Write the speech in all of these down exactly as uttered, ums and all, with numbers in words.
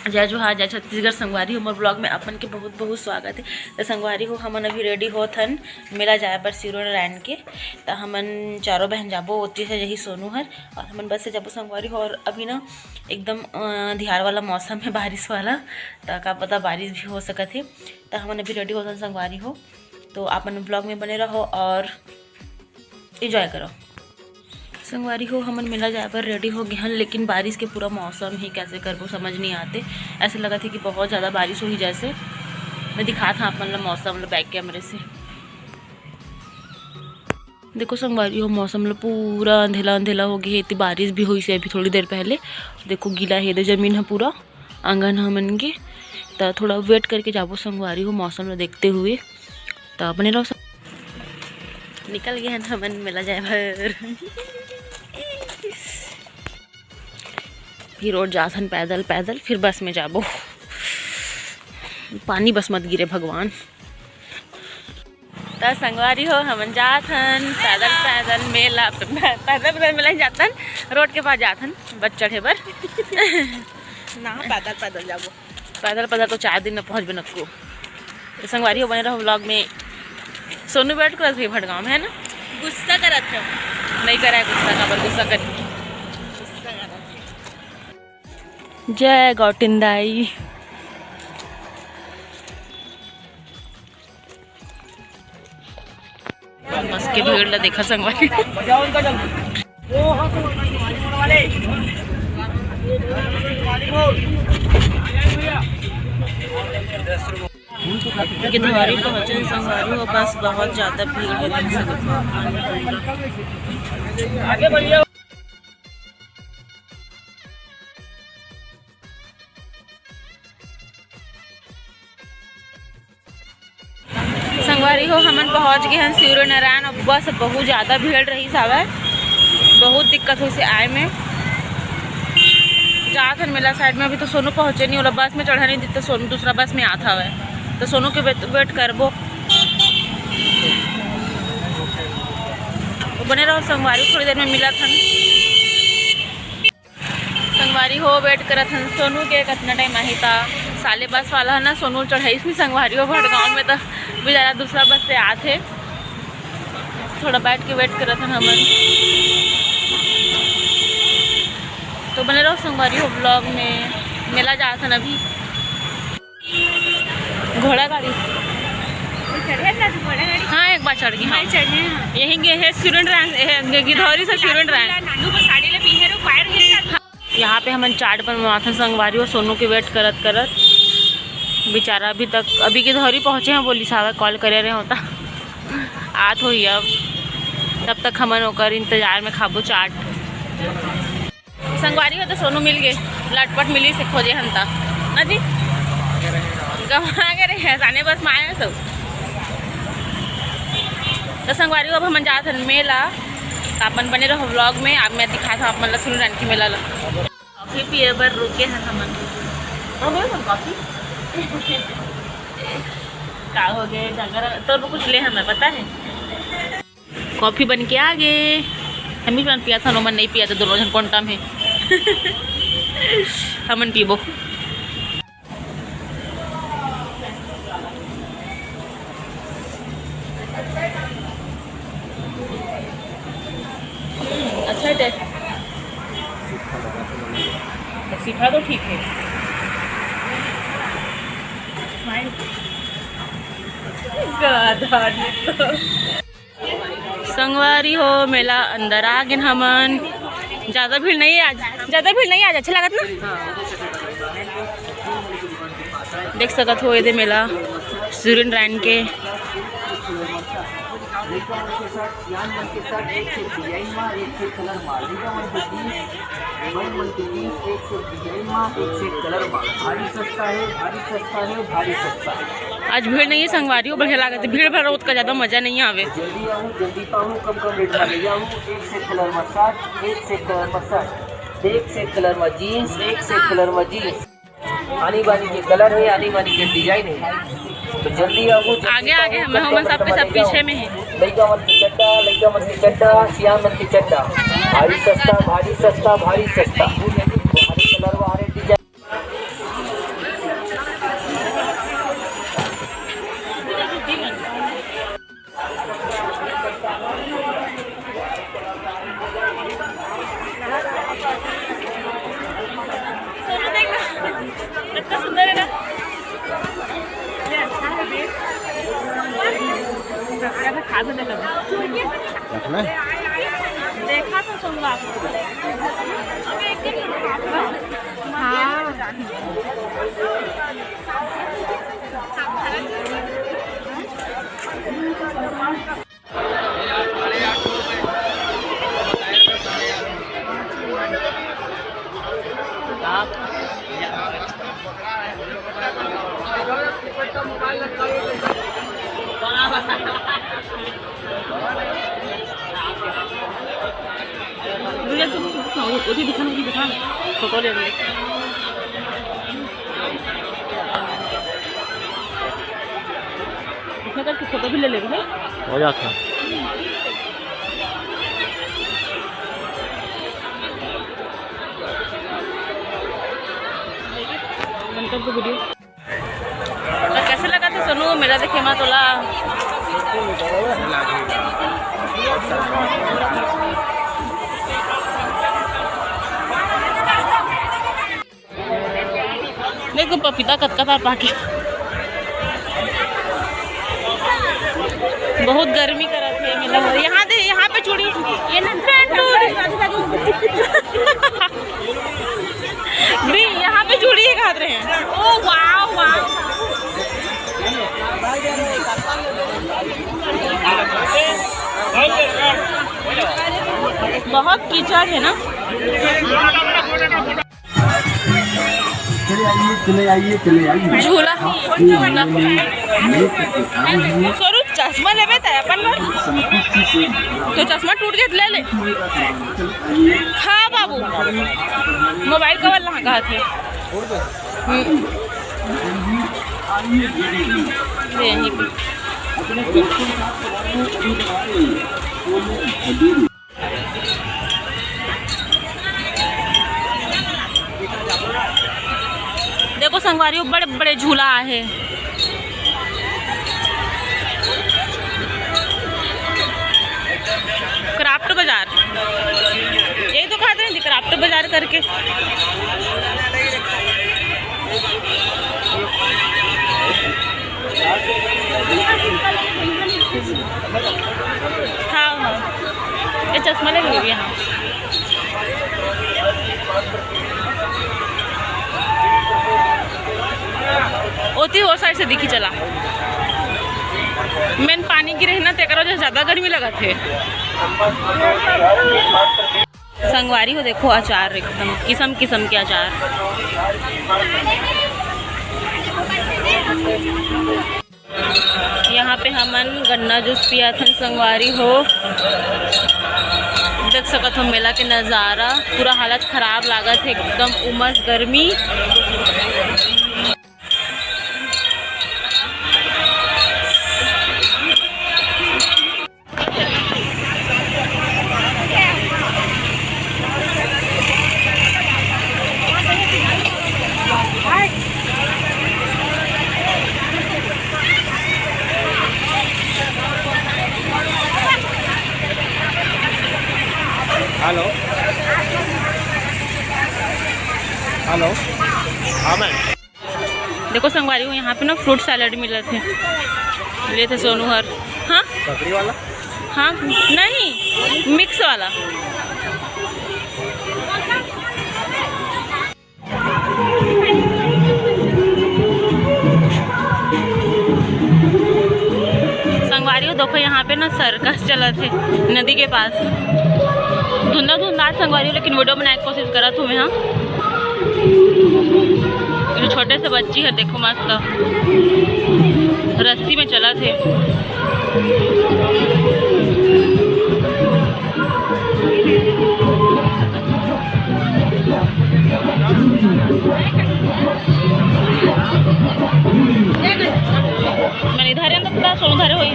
जय जोहार, जय छत्तीसगढ़। संगवारी हो, मोर vlog में आप मन के बहुत बहुत स्वागत है। तो संगवारी हो, हमन अभी ready होत हन मेला जाए बर सिरोनारायण के। तो हमन चारों बहन जाबो, ओती से यही सोनू हर, और हमन बस से जाबो संगवारी हो। और अभी ना एकदम, अ, अंधियार वाला मौसम है, बारिश वाला, तो का पता बारिश भी हो सकत है। तो हमन अभी ready होत हन संगवारी हो, तो आप मन vlog में बने रहो और enjoy करो। संगवारी हो, हमन मेला जाए बर ready हो गए हन, लेकिन बारिश के पूरा मौसम ही, कैसे करबो समझ नहीं आते। ऐसे लगत है कि बहुत ज़्यादा बारिश होही जैसे। मैं दिखात हूँ आप मन ला मौसम ला back camera से। देखो संगवारी हो, मौसम ला पूरा अंधेला अंधेला हो गए है, इतनी बारिश भी हुई से अभी थोड़ी देर पहले। देखो गीला है दे जमीन है पूरा, आंगन हमन के। त थोड़ा wait करके जाबो संगवारी हो, मौसम ला देखते हुए। त बने रहो सब। निकल गए हैं हमन मेला जाए बर। फिर रोड जाथन पैदल पैदल, फिर बस में जाबो। पानी बस मत गिरे भगवान। त संगवारी हो, हमन जात हन पैदल पैदल मेला, पैदल पैदल मेला ही जात हन, रोड के पास जात हन बस चढ़े बर। ना, पैदल पैदल जाबो। पैदल पैदल तो चार दिन में पहुँचबे नक्कू। तो संगवारी हो, बने रहो vlog में। सोनू बैठ कर रही भटगांव में, है ना? गुस्सा करत है। नहीं करा है गुस्सा, काबर गुस्सा करी? गुस्सा करत है। जय गौटिन दाई। बस के भीड़ ला देखा संगवारी। गिधौरी पहुंचे संगवारी हो, बस बहुत ज्यादा भीड़ है, देख सकत हो आप मन। संगवारी हो, हमन पहुंच गए हन सिरोनारायण। अब बस बहुत ज़्यादा भीड़ रहिस हवय, बहुत दिक्कत होइस आए में। जात हन मेला side में, अभी तो सोनू पहुंचे नहीं, ओला बस में चढ़ा नहीं दित, तो सोनू दूसरा बस में आत हवय, तो सोनू के wait, wait करबो। तो बने रहो संगवारी, थोड़ी देर में मिलत हन। संगवारी हो, wait करत हन सोनू के, कतना time आही ता। साले बस वाला है ना, सोनू चढ़ाईस नहीं संगवारी हो भटगांव में, तो बेचारा दूसरा बस से आत हे। थोड़ा बैठ के wait करत हन हमन, तो बने रहो संगवारी हो vlog में। मेला जात हन अभी। घोड़ा गाड़ी। चढ़े ना तू घोड़ा गाड़ी? हाँ, एक बार चढ़ गई, हाँ। मैं चढ़े, हाँ। यहीं गए हैं सिरोनारायण, ये गिधौरी से सिरोनारायण। नानू को साड़ी ले पीहे रो, पैर गिर गया। यहाँ पे हमन चाट बनवाथन संगवारी हो, सोनू के wait करत करत। बेचारा अभी तक, अभी गिधौरी पहुँचे हैं, बोलिस हवय, call करे रहे होता। आत होही अब, तब तक हमन ओकर इंतजार में खाबो चाट। संगवारी हो तो सोनू मिल गए, लटपट मिली से खोजे हन ता ना जी, गवा के रहे हैं, साने बस में आए हैं सब। तो संगवारी हो, अब हमन जात हन मेला, तो अपन बने रहो vlog में। अब मैं दिखात हूँ आप मन ला सिरोनारायण के मेला ला। कॉफी पिए बर रुके हन हमन। हाँ, बोल ना, कॉफी। का हो गए, डंगर तोर कुछ ले हमें पता है। कॉफी बन के आ गे। हम भी मन पिया था, नोमन नहीं पिया था, दोनों जन कोंटा में। हमन पीबो। अच्छा है taste। सीखा तो ठीक है। Fine। गधा नहीं तो। संगवारी हो, मेला अंदर आ गेन हमन। ज्यादा भीड़ नहीं है आज, ज्यादा भीड़ नहीं है आज, अच्छा लागत ना। देख सकत हो, ये दे मेला सिरोनारायण के। भारी सस्ता है, भारी सस्ता है, भारी सस्ता। आज भीड़ नहीं है संगवारी हो, बढ़िया लागत है। भीड़ भर उतका ज्यादा मजा नहीं आवे। जल्दी आओ, जल्दी पाओ, कम कम रेट में ले जाओ। एक से कलर में शर्ट, एक से कलर में शर्ट, एक से कलर में जीन्स, एक से कलर में जीन्स। आनी बानी के कलर है, आनी बानी के डिजाइन है, तो जल्दी आओ, जल्दी आगे, आगे, पाओ, हमन, कम हमन कम सबके रेट में सब ले जाओ। पीछे में है। लइका मन के चड्डा, लइका मन के चड्डा, सियान मन के चड्डा, भारी सस्ता, भारी सस्ता, भारी सस्ता, भारी कलर, भारी डिजाइन। सुंदर है ना? ये अच्छा है भी। कैसे खा भी नहीं सकते। रखना है? देखा तो सुन लो आप। हाँ। भैया, तुम, तुम, तुम, वो भी दिखाना, वो भी दिखाना। फोटो ले लेंगे। इसमें करके फोटो भी ले लेंगे। हो जाता है। बंद कर दो वीडियो। तो कैसे लगा था सोनू मेला देखे मा तोला? देखो पपीता कतका तार पाके। बहुत गर्मी करत हे मेला। यहाँ दे, यहाँ पे चूड़ी, ये ना, भी यहाँ पे चूड़ी ही खात रहे हैं। ओ वाह, वाह। बहुत कीचड़ है ना। चले आइए, चले आइए, चले आइए। झूला। आप भी मेले में मिल सकते हैं। स्वरूप, चश्मा लेबे त अपन बर। संतुष्टि से तो चश्मा टूट गया, ले ले। हाँ बाबू, मोबाइल कवर लगा थे। हम्म। आइए, दीदी। ले यहीं पे। अपने दोस्तों के साथ पधारिए, कभी कभार बोलो, हजूरी। देखो संगवारी हो, बड़े बड़े झूला आहे। क्राफ्ट बाजार, यही तो कहते हैं क्राफ्ट बाजार करके। हाँ, हाँ। ये चश्मा ले लीजिए, हाँ। ओती और साइड से दिखी चला। मेन पानी गिरे हे ना, तेकर वजह से ज्यादा गर्मी लगत हे। संगवारी हो, देखो अचार, एकदम किसम किसम के अचार। यहाँ पे हमन गन्ना जूस पियाथन संगवारी हो। देख सकत हो मेला के नजारा, पूरा हालत खराब लागत हे, एकदम उमस गर्मी। हेलो, हेलो, हाँ मैम। देखो संगवारी हो, यहाँ पे ना फ्रूट सैलेड मिलत हे, लेथे सोनू हर। हाँ, ककड़ी वाला? हाँ, नहीं, मिक्स वाला। संगवारी हो, देखो यहाँ पे ना सर्कस चलत हे नदी के पास। धुंधला धुंधला संगवारी हो, लेकिन वीडियो बनाए के कोशिश करत हूँ मैं। हाँ, ये छोटे से बच्ची हे, देखो मस्त रस्सी में चलत हे। मैं इधर है तो पूरा सोनू धरे हुई।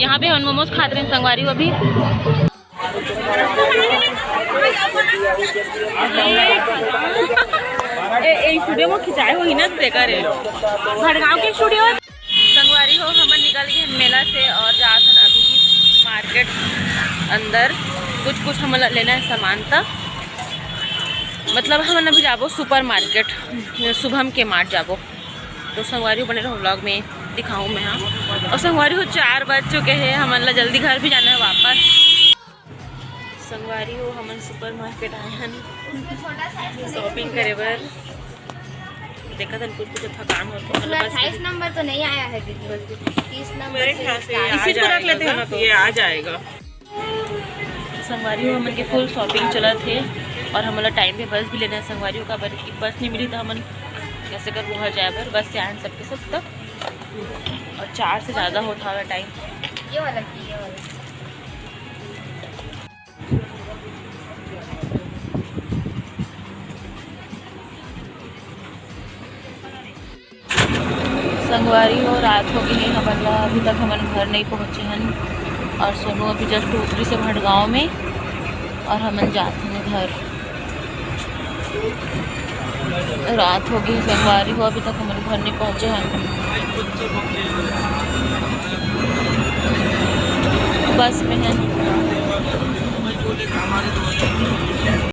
यहाँ पे हम मोमोज खात रहे संगवारी हो अभी। ए, ए स्टूडियो में खिंचाए हुई ना, देखा रे भड़गांव के स्टूडियो। संगवारी हो, हमन निकल गए मेला से और जात हन अभी मार्केट अंदर। कुछ कुछ हमन ला लेना है सामान, त मतलब हमन अभी जाबो सुपर मार्केट, शुभम के मार्ट जाबो। तो संगवारी हो बने रहो, व्लॉग में दिखाऊँ मैं। हाँ, और संगवारी हो चार बज चुके हैं, हमन ला जल्दी घर भी जाना है वापस। संगवारी हो हमन सुपर मार्केट आए हन शॉपिंग करे बर। देखत हन कुछ कुछ थकान होत हे, मतलब बस अट्ठाईस नंबर तो नहीं आया है दीदी, तीस नंबर मेरे से ख्याल से ये start। आ इसी को रख लेते हैं जाएगा। ना तो। ये आ जाएगा। संगवारी हो हमन के फुल शॉपिंग चलत हे और हमन ला टाइम पे बस भी लेना है संगवारी हो, काबर कि बस नहीं मिली तो हमन कैसे कर वहाँ जाए बर, बस से आए हन सबके सब तक। और चार से ज़्यादा होत हवे टाइम। ये वाला की, ये वाला। संगवारी हो, रात हो गई है, हमन ला अभी तक हमन घर नहीं पहुँचे हन। और सोनू अभी जस्ट उतरी से भटगांव में और हमन जात हन घर। रात हो गई संगवारी हो, अभी तक हमन घर नहीं पहुँचे हन। बस में हन।